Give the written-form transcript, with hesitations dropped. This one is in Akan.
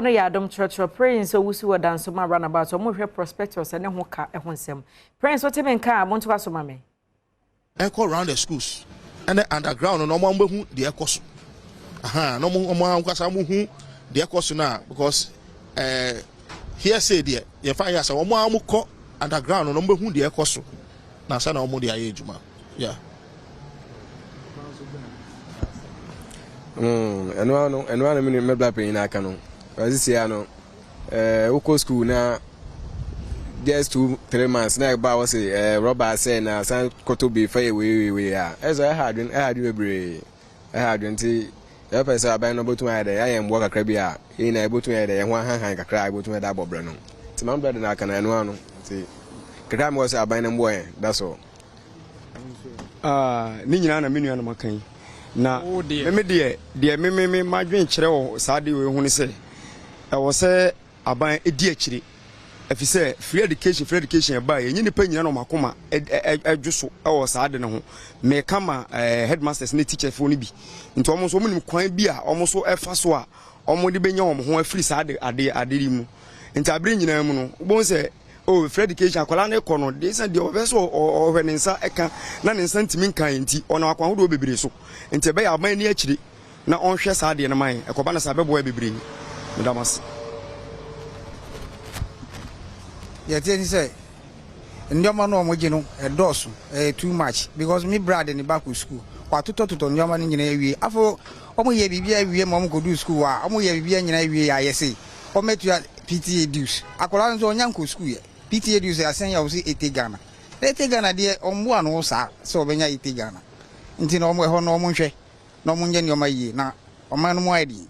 No yɛ adom kyerɛkyerɛ Prince owusu wɔ Dansoma runabout ɔmo hwɛ prospectus ne ho ka ho nsɛm. Prince wote me nka a montoa so ma me. Ɛkɔ round the schools ɛne underground no na ɔmo bɛhu deɛ ɛkɔ so ahan na ɔmo ɔmo ankasa ɔmo hu deɛ ɛkɔ so na because ɛɛ hearsay deɛ yɛfa yɛ asɛ ɔmo a ɔmo kɔ underground no na ɔmo bɛhu deɛ ɛkɔ so na ansa na ɔmo de ayɛ adwuma yeah. Mm, ɛno ano ɛno ano mi ne mɛbla panyin aka no ɔsisi ano ɛɛ wokɔ sukuu na just 2-3 months na ɛba wɔ se ɛɛ rɔba asɛe na san kɔtɔ bi fa yɛ wei wei wei a ɛsɛ ɛha adwene, ɛha adwene bebree, ɛha adwene. Nti yɛpɛ sɛ aban no bɛtumi ayɛ dɛ ayɛ mboa kakra bi a yɛn nyinaa yɛbɛtumi ayɛ dɛ yɛn ho ahanhan kakra a yɛbɛtumi ɛde abɔ brɛ no. Nti maa brɛ de no aka no ɛno ano nti kakra mi wɔ sɛ aban no mboa yɛn, that's all. Ah, ne nyinaa na me nuanom aka yi na meme deɛ meme me madwen kyerɛ wɔ saa deɛ wei ho ne sɛ ɛwɔ sɛ aban ɛdi akyire, ɛfiri sɛ free education, free education ɛbaa yɛnyɛ nipa nyina na ɔmo akoma ɛdwo so ɛwɔ saa de ne ho. Mɛka ma headmasters ne teacherfoɔ no bi nti ɔmo nso ɔmo nim kwan bi a ɔmo nso ɛfa so a ɔmo de bɛnya wɔn ho afiri saa de ade yi mu. Nti abere nyinaa mu no, wobɛhu sɛ oh, free education, akwadaa no kɔ no deɛ sɛ deɛ ɔbɛ so ɔhwɛ ne nsa ɛka na ne nsa ntumi nka yɛn, nti ɔnam akwan ahodoɔ bebree so. Nti ɛbɛyɛ aban ani akyire na ɔnhwɛ saa adeɛ no ma yɛn. Ɛkɔba no saa bɛboa bebree. Meda ase. Deɛ ɛteɛ ni sɛ nneɛma no a wɔgye no ɛdɔɔso, ɛyɛ too much, because me bra de ne ba kɔ school, watotɔtotɔ nneɛma no nyinaa awie. Afei wɔn yɛ biribi awie ma wɔn kɔdu school a wɔn yɛ biribi nyinaa awie a yɛse wɔn atua PTA dues. Akwadaa no nso ɔnya nkɔ school yɛ PTA dues asɛn yɛ wɔsi 80 Ghana. 80 Ghana deɛ, ɔmboa no saa sɛ ɔbɛnya 80 Ghana. Nti na wɔn ɛhɔ no wɔn nhwɛ na wɔn nyɛ nneɛma yie na ɔman no mu ayɛ den.